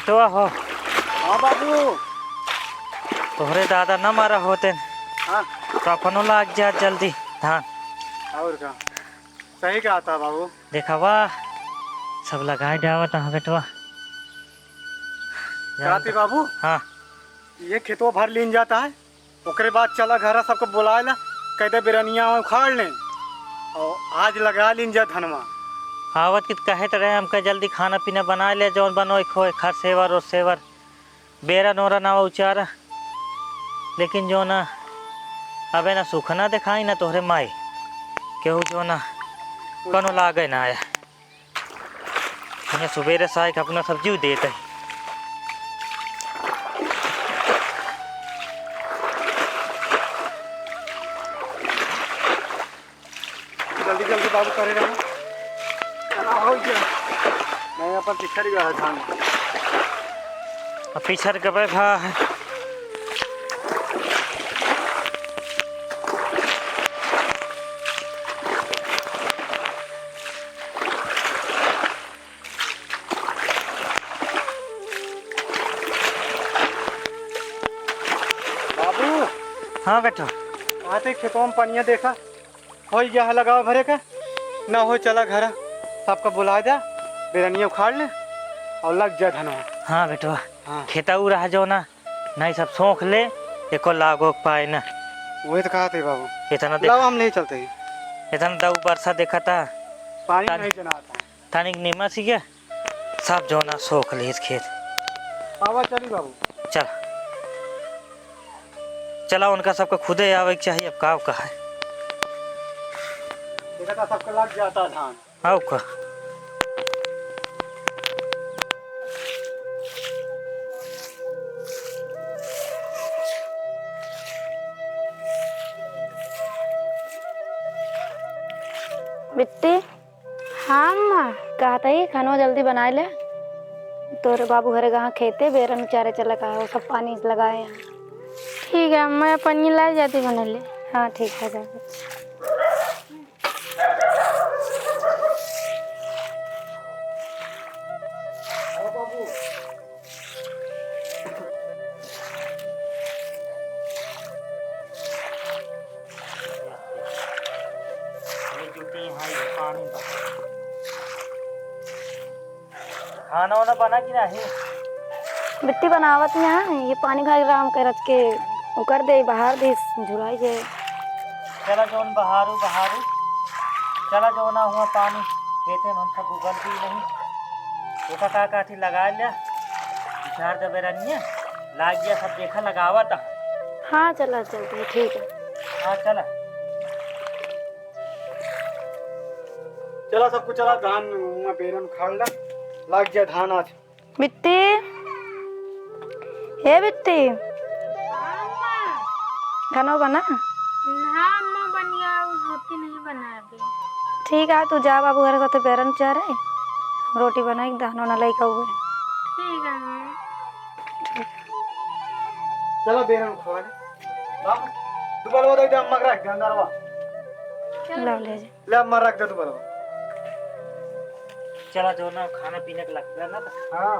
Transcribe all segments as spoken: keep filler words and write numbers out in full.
तो हो। हाँ बाबू। तोहरे दादा न मरा होते। हाँ। तो अपनो लाग जात जल्दी धान। और का? सही कहत ह बाबू। देखा वाह, सब लगाए डावत ह बेटवा। का ती बाबू? हाँ। ये खेतवा भर लीन जात ह। ओकरे बाद चला घरा सबको बोलाए ला, कह दे बेरनिया उखाड़ लें और आज लगा लीन जा धनवा। आवत की त कहे त रहे हमका जल्दी खाना पीना बनाए ले, जौन बनोए खोए, खर सेवर और सेवर, बेरन ओरन आवा उचारा। लेकिन जौन अबे ना सुखना देखाई ना तोहरे माई, केहू जौन कौनो लागे ना आया। हियाँ सुबेरे साय के अपना सब्जी देत है। जल्दी जल्दी बाबू करे रहो। चला हो गया। नहीं, अपन पिछड़ गया है धान। अब पिछड़ के बैठा है। बाबू। हाँ बेटा। आते खेतों में पनिया देखा, हो गया है लगाव भरे का, ना हो चला घर, सबका बुला जा, बेरनिया उखाड़ ले और लग जा धनवा। हाँ बेटवा। हाँ। खेता उ रहा जौना, नहीं सब सोख ले, एको लागो के पाए ना। वही तो कहत है बाबू। इतना देख, लाओ हम ले चलते हैं। इतना दऊ बरसा देखा था। पानी तन- नहीं जनाता। तनिक निमस ही के सब जौना सोख लिहिस खेत। आवा चली बाबू। चल। चला उनका सबका खुदे आवे के चाहिए, अब का कहा है। देखा था सबका लग जाता धान। आओ का। बिट्टी। हाँ अम्मा। कहत ही खानवा जल्दी बनाए ले। तोरे बाबू घरे कहाँ खेते बेरन चारे चला कहा, वो सब पानी लगाए हैं। ठीक है, मैं पन्नी ला जाती बने ले। हाँ ठीक है, जा। खाना वाना बना कि नहीं? बिट्टी बनावत ही है, ये पानी भर रहा हम कह रच के उकर दे, बहार दे, झुराई जाए। चला जौन बहारू, बहारू। चला जौन हुआ पानी, खेते में हम सब उगल भी नहीं। ओका का काठी लगा लिया, झाड़ दबे रनिया, लाग गया सब देखा लगावत। हाँ, चला चलते हैं, ठीक है। हाँ, चला। चला सबको, चला धान हुआ बेरन उखाड़ ला, लाग गया धान आज। बिट्टी, ए बिट्टी, खाना बना? हाँ अम्मा, बनिया, उ रोटी नहीं बनाबे। ठीक है, तू जा बाबू घर साथे बेरन चारे, हम रोटी बनाई, दानो ना लइका हुए। ठीक है अम्मा। चला बेरन उखाड़। बाबू, दुबलवा दे दे, अम्मा के रख दे अंदरवा। चल। ला ले जा। ले, अम्मा, रख दे तू बलवा। चला, जो ना खाना पीने के लगता है ना, तो हाँ।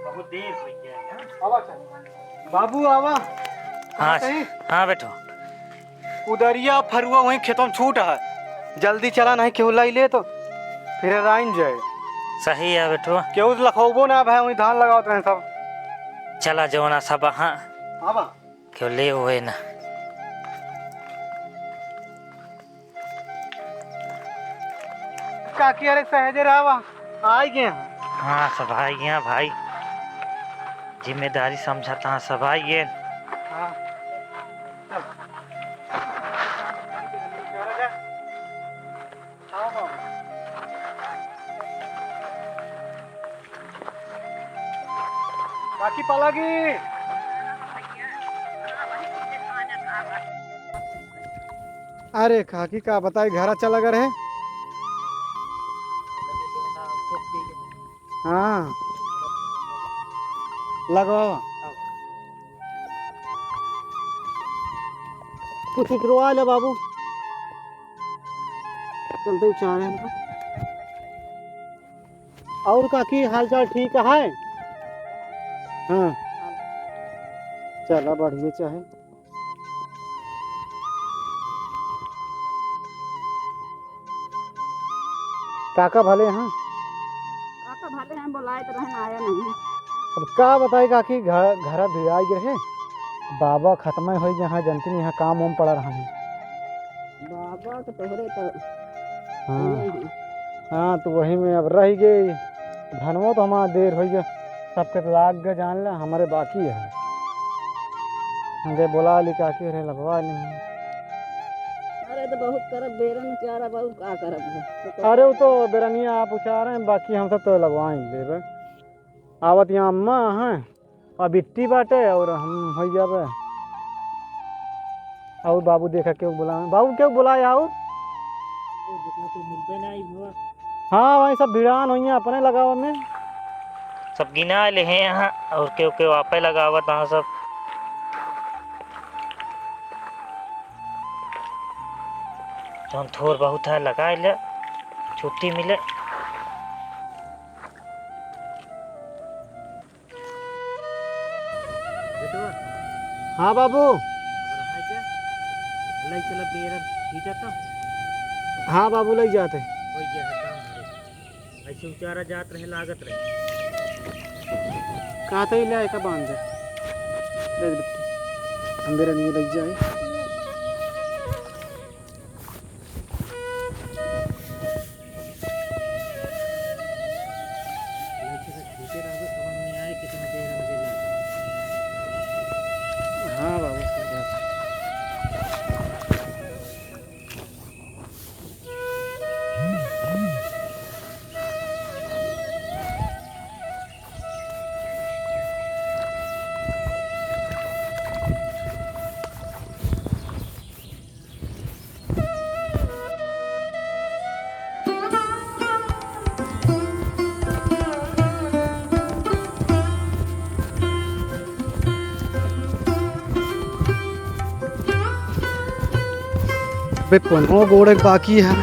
बहुत देर हो गया है, हाँ? आवा, चल। बाबू, आवा। हाँ, सही? हाँ, बैठो। कुदरिया फरुआ वहीं खेतों में छूट है। जल्दी चला, नहीं केहू लाई ले तो फिर राइन जाए। सही है, बैठो। केहू तो लखौबो ना भाई, वहीं धान लगावत रहे सब। चला, जो ना सब, हाँ। आवा। केहू ले हुए ना। काकी, अरे सहजे रहा, आई गए हैं। हाँ, सब आई गए हैं भाई, जिम्मेदारी समझता है, सब आई गए। हाँ। चल। हाँ, हाँ। काकी पलागी। अरे काकी का बताई, घरा चला गए रहे। हाँ, लगवावा। कुछ इकरवा ले बाबू। चलते उचारे हमका। और काकी, हाल चाल ठीक है? हाँ। चला, बढ़िया चाहे। काका भले हैं? काका भले हैं, बोलाए तो रहन, आया नहीं। अब का बताई काकी, घ-, घरा भिड़ाई गए हैं। बाबा खत्म होइ गए हैं, जनती नहीं, यहाँ काम वाम पड़ा रहा है। बाबा के तोहरे तो हाँ। नहीं है। हाँ, तो वही में अब रह गए। धनवो तो हमारा देर होइ गया, सबके तो लाग गए, जान ले, हमारे बाकी है। हमके बोला ली काकी, अरे लगवा ली। अरे तो बहुत करब, बेरन चारा बहुत का करब हो। अरे वो तो बेरनिया आप उचारे, बाकी हम सब तो लगवा ही लेबे। आवत यहाँ अम्मा हैं, और बिट्टी बाटे, और हम होइ जाबे। और बाबू देखा केहू बोला, बाबू केहू बोला आओ। हाँ, वही सब भिड़ान होइहैं अपने लगावा में। सब गिना ले हैं यहाँ, और केहू केहू आपे लगावत यहाँ सब। जौन थोर बहुत है लगा ले, छुट्टी मिले। बेटवा। हाँ बाबू। अब रहा क्या? लई चला बेरन, ठीक है तो? हाँ बाबू, लई जाते। होइ गया है काम हमारे। ऐसे उचारा जात रहे, लागत रहे। कहा तो ही ले आए का बांध दे। देख बेटी, हम बेरन ये लई जाए। हाँ बाबू, सही बात है। बे, कौन हो गोड़ एक बाकी है?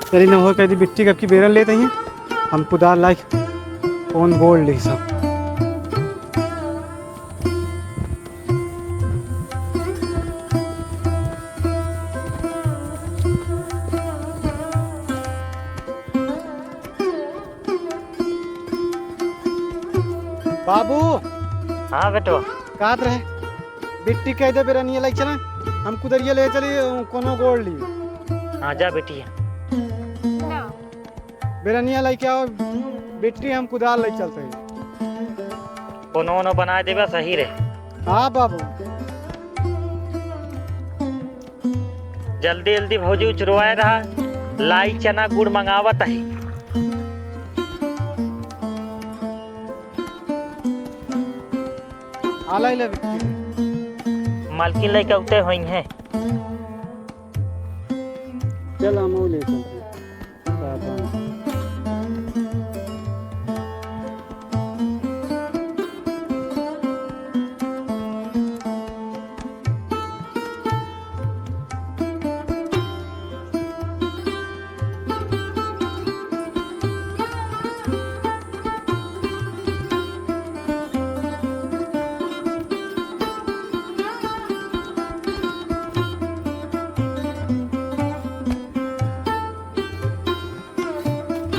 चली ना हो, कह दी बिट्टी कब की बेरन लेते हैं, हम कुदार लाइक कौन गोड़ ली सब। बाबू। हाँ बेटवा। कहत रहे, बिट्टी कह दे बेरनिया लाइक चला, हम कुदरिया ले चली, कोनो गोड़ ली। हाँ जा बेटी। बेरनिया लइके आओ, बिट्टी हम कुदार लइ चलते हैं। कोनो ओनो बनाए देबा सही रहे। हाँ बाबू। जल्दी जल्दी भौजी उचरवाए रहा, लाई चना गुड़ मंगावत ही। आला इला बिट्टी। मालकिन लइके उते होइहैं। चल, हम ले चलते।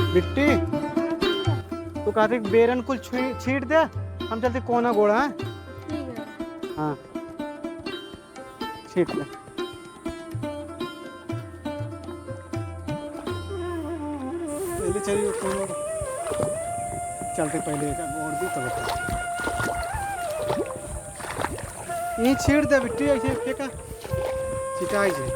बिट्टी, तू कहती कि बेरन कुल छी-, छीट दे, हम चलती कोना गोड़, हाँ? ठीक है। हाँ। छीट ले। पहले चलिए, ऊपर चलते, पहले एक और भी तो बता। ये छीट दे बिट्टी, ऐसे फेंका, छिटाई जाए।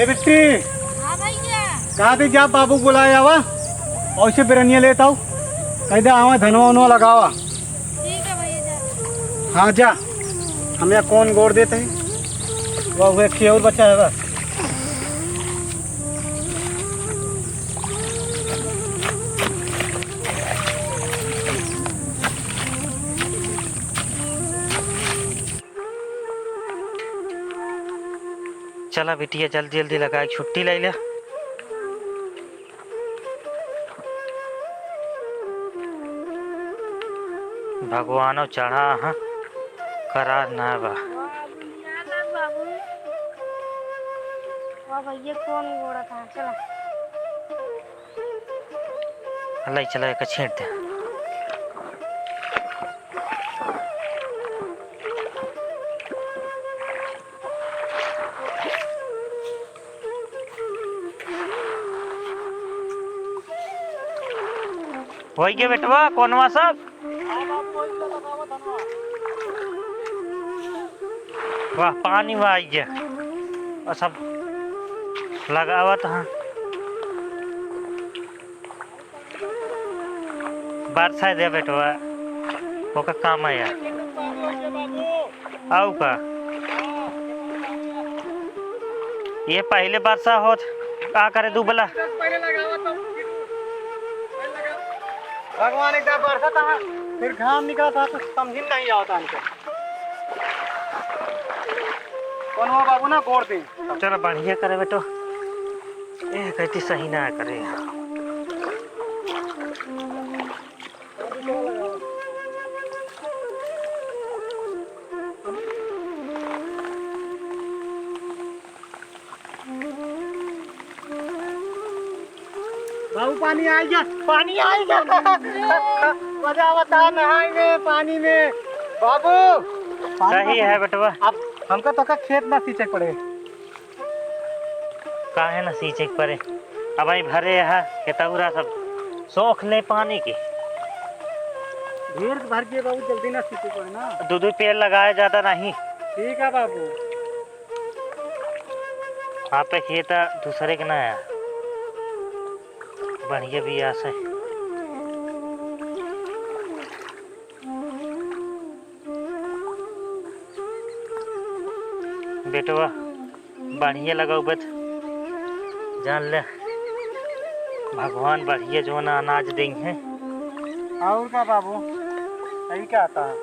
बिट्टी, हाँ भैया। कहा थे जा बाबू बुलाए आवा, और इसे बिरनिया लेत आओ, कह दे आवा धनवा उनवा लगावा। ठीक है भैया, जा। हाँ जा, हम यहाँ कौन गोड़ देते हैं, वह हुए खी और बचा है बस। चला बिटिया, जल्दी जल्दी लगाए, छुट्टी ले ले। भगवानो चढ़ा, हाँ, करार ना बा। वाह भैया, कौन गोड़ा था? चला। ले चला, एक छींट दे। होई गे बेटवा, कोनवा सब? वाह, पानी वाह आई गया। और सब लगावत हाँ। बरसा दे बेटवा, ओकर काम है यार। आऊ का? ये पहले बरसा होत, का करे दुबला? भगवान एक दार बरसा था, फिर घाम निकला था, कुछ समझ में नहीं आवता हमके। कौन हुआ बाबू ना, गोड़ दे। चलो बढ़िया करे बेटो, ए कहती सही ना करे। बाबू, पानी आ गया, पानी आ गया। मजा आवता नहाए में, पानी में। बाबू, पानी सही है बेटवा। अब हमका तो का खेत ना सींचे पड़े। काहे ना सींचे के पड़े? अब आई भरे है, खेतौरा सब सोख ले पानी के। ढेर भर के बाबू, जल्दी ना सींचे पड़े ना। दो दो पेड़ लगाए, ज्यादा नहीं। ठीक है बाबू। आपे खेत दूसरे के ना है, बढ़िया भी आस है। बेटवा, बढ़िया लगौबे त जान ले, भगवान बढ़िया जौन अनाज देइहैं। और का बाबू, सही कहता है।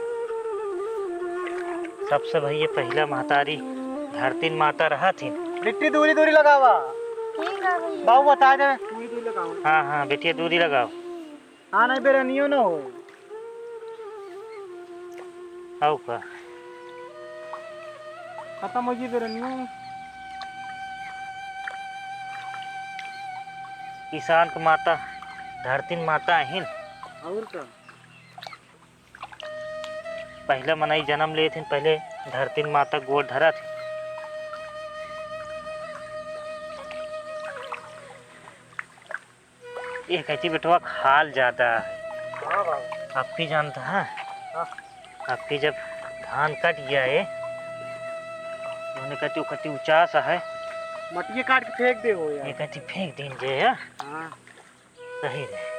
सबसे भैया पहिला महतारी धरती माता रहत ही। बिट्टी दूरी दूरी लगावा। ठीक है भैया। बाबू बता दे, दूरी दूरी लगावा। हाँ, हाँ, बिटिया दूरी लगाओ। हाँ, नहीं बेरनियो न हो। आऊ का? खतम होइ गई बेरनियो। किसान क माता, धरती माता अहिन। और का? पहिले मनई जनम लेत हिन, पहिले धरती माता गोड़ धरत। ये कहती बेटवा खाल ज्यादा। हाँ बाबू। अबकी जानता है? हाँ। अबकी जब धान कट गया है, उन्हें कहती, वो कहती उचास है। मटिया काट के फेंक दे हो यार। ये कहती फेंक दीन जे है। हाँ। सही रहे।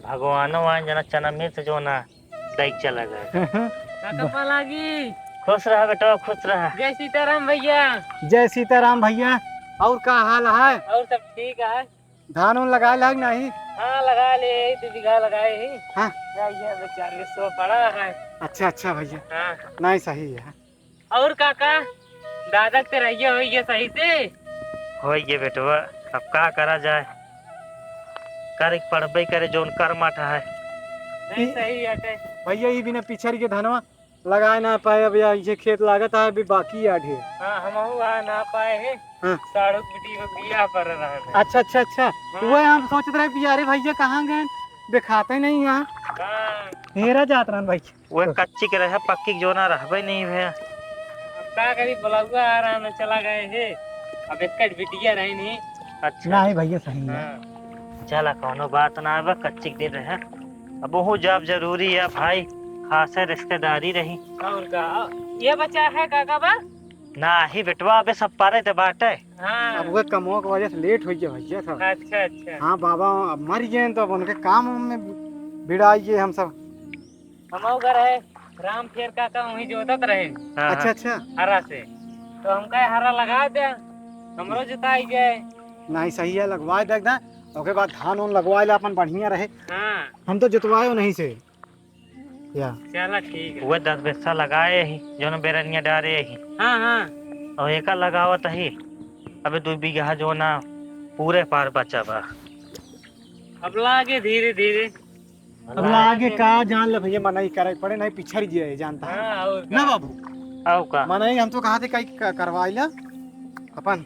भगवानो आन जना चना में से जो ना दाई चला गए। काका पालागी। खुश रहा बेटा, खुश रहा। जय सीताराम भैया। जय सीताराम भैया। और का हाल है? और सब ठीक है। धान उन लगाए लाग नहीं? हाँ, लगा ले, एक दो बीघा लगाए ही। हाँ। क्या ये बेचारे सो पड़ा है। अच्छा, अच्छा भैया। हाँ। नहीं, सही है। और काका, दादा के रहिया होइए सही से? होइए बेटवा, अब का करा जाए, करे के पड़बे करे, जौन कर्म अठा है। नहीं, ई सही है। भैया, ई बिना पिछड़ के धनवा लगाए ना पाए, अब या ये खेत लागत है, अभी बाकी है ढेर। हाँ, हमहू आ ना पाए हैं। हाँ। साढ़ू बिटिया को बियाह पर रहन है। अच्छा, अच्छा, अच्छा। हाँ। वह हम सोचत रहे कि अरे भैया कहाँ गए, देखाते नहीं यहाँ। हाँ। हेरा जात रहन भाई। वह कच्ची के रहे, पक्की के जो ना रहबे नहीं भैया। अब का करी, बलौआ आ रहा न चला गए हे। अब एक बिटिया रही नहीं। अच्छा। नहीं भैया, सही है। हाँ। चला, कौनो बात ना आवे, कच्ची के दिन रहे। अब ओहू जाब जरूरी है भाई, खासे रिश्तेदारी रही। और का? ये बच्चा है काका बा? नाही बेटवा, अबे सब पारे ते बाटे। हाँ। अब उहे कमवा के वजह से लेट होइ गया भैया सब। अच्छा, अच्छा। हाँ बाबा, अब मर गए तो अब उनके काम में भिड़ाई गए हम सब। हमहू घर है, राम फेर काका वहीं जोतत रहे। हाँ, अच्छा, हाँ। अच्छा। हरा से। तो हम कहे हरा लगा दे, हमरो जोताई जाए। नहीं, सही है, लगवाए दे एकदम। ओके बाद धान उन लगवाए ले अपन बढ़िया रहे। हाँ। हम तो जोतवाए नहीं से। या। चला ठीक है। वो दस बिस्सा लगाए ही, जौन बेरनिया डारे ही। हाँ, हाँ। और एका लगावत ही, अबे दो बीघा जो ना पूरे पार बचा बा। अब लागे धीरे धीरे। अब लागे का जान ले भैया, मनई करे पड़े, नहीं पिछड़ गया है, जानता है। हाँ, और ना का? बाबू, और का? मनई हम तो कहा थे कहीं क-, करवाई ला अपन।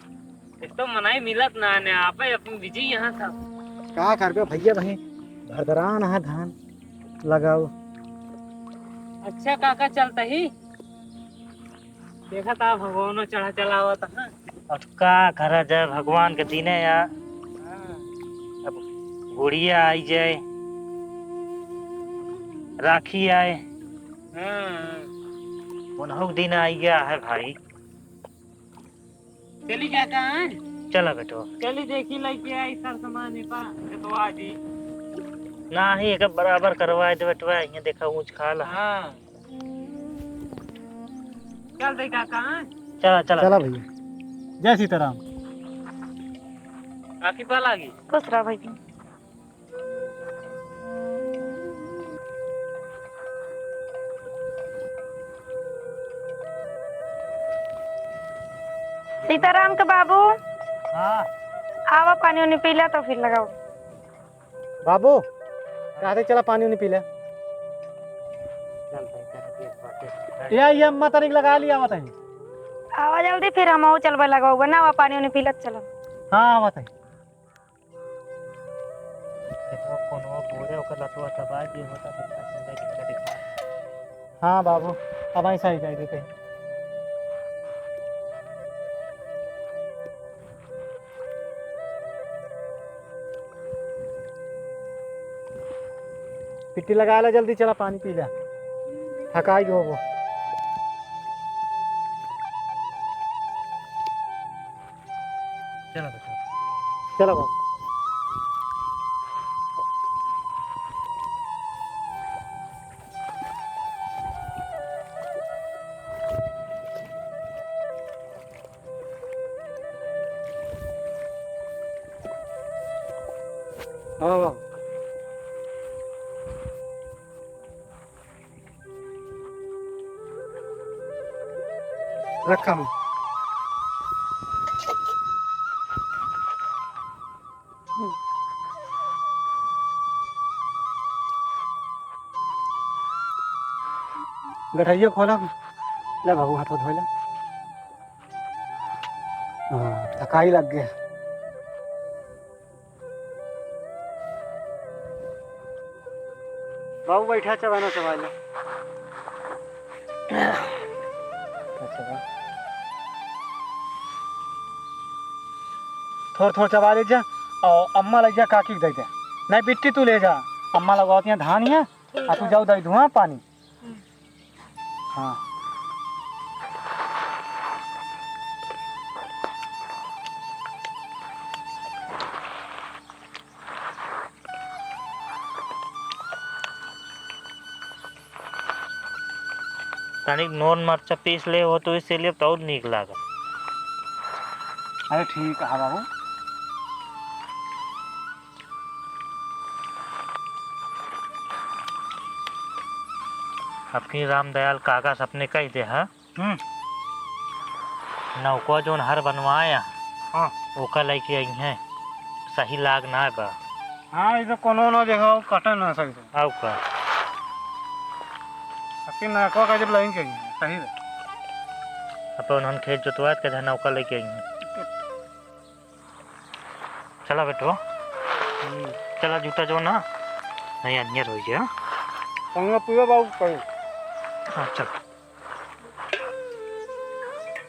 एक तो मनई मिलत ना ने, आपे अपन बिजी यहाँ था। का करबे भैया, भाई भरदरान है धान लगाओ। अच्छा काका, चलता ही देखा था भगवानो चढ़ा चलावत है। अब का करा जाए, भगवान के दिने या। हाँ। अब गुड़िया आई जाए, राखी आए। हाँ। उनहु के दिन आई गया है भाई। चली काका, हाँ? चला बेटो। चली देखी लइके आई सर सामान ए पा, जतवा दी। नाही, एक बराबर करवाए दे बेटवा, यहाँ देखा ऊँच खाल। हाँ। चल दे काका, हाँ? चला, चला। चला भैया। जय सीताराम। काकी पा लागी। खुश रह भैया। सीताराम के बाबू। हाँ। आवा, पानी उनी पीला तो फिर लगाओ। बाबू, कहते चला पानी उनी पीला। या, या अम्मा तनिक लगा लिया, आवत है। आवा जल्दी, फिर हम चलबे लगाओ ना, आवा पानी उनी पीला चलो। हाँ, आवत है। देखो, कोनो बोरे ओकर लतवा दबा दिए होता, कितना सुंदर दिखता, दिखता। हाँ बाबू, अब ऐसा ही जाएगी कहीं। पिट्टी लगा ला जल्दी, चला पानी पी ला, थकाई होबो। चला बेटा। चला बाबू। हाँ बाबू। रखा हम। गठरिया खोला। ले बाबू, हाथ धो ले। हाँ, थकाई लग गया। बाबू बैठा, चबाना चबाइला। अच्छा बा। थोड़ थोड़ चबा ले जा, और अम्मा ले जा, काकी के दे दे। नहीं बिट्टी तू ले जा, अम्मा लगावत यहाँ धान है, आ तू जाओ दे धुआं पानी। हाँ। तनिक नोन मरचा पीस ले हो तो इसीलिए तो और नीक लागत। अरे ठीक है बाबू। अपनी रामदयाल काका से अपने कह दे, हाँ? हम्म। नौकवा जौन हर बनवाए हैं, हाँ। ओका लइके आई हैं। सही लाग ना बा। हाँ, इसे कोनो ना देखा, वो कटे ना सही से। आउ का? अबकी नौकवा का जब लाइन चाहिए, सही है। अब उन्होंने खेत जोतवात के धन नौका लइके आई हैं। चला बेटवा। हम्म। चला जूता जो ना, नहीं अंजर हो गया। पंगा पूरा बाबू कहीं। हाँ, चल।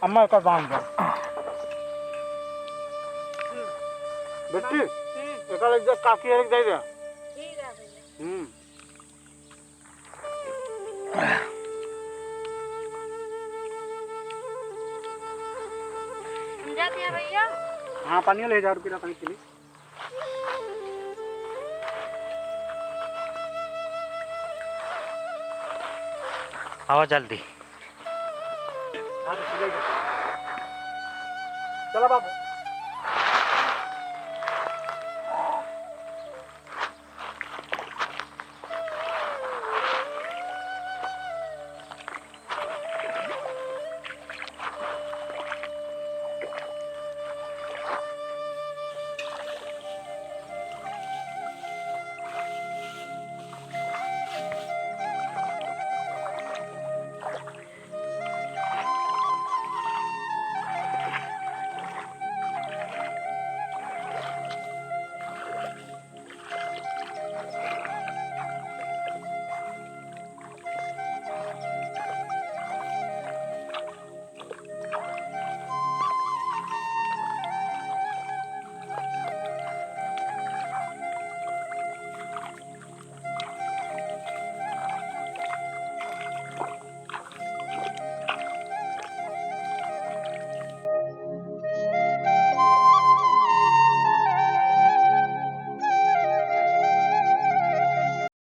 अम्मा का बांध दे। बेटी, हम्म। एका ले जा, काकी एक दे दे। ठीक है भैया। हम्म। हाँ, पानी ले जा, रुकी ना, पानी पी ली। आवा जल्दी। हाँ, तो चलेगा। चला बाबू।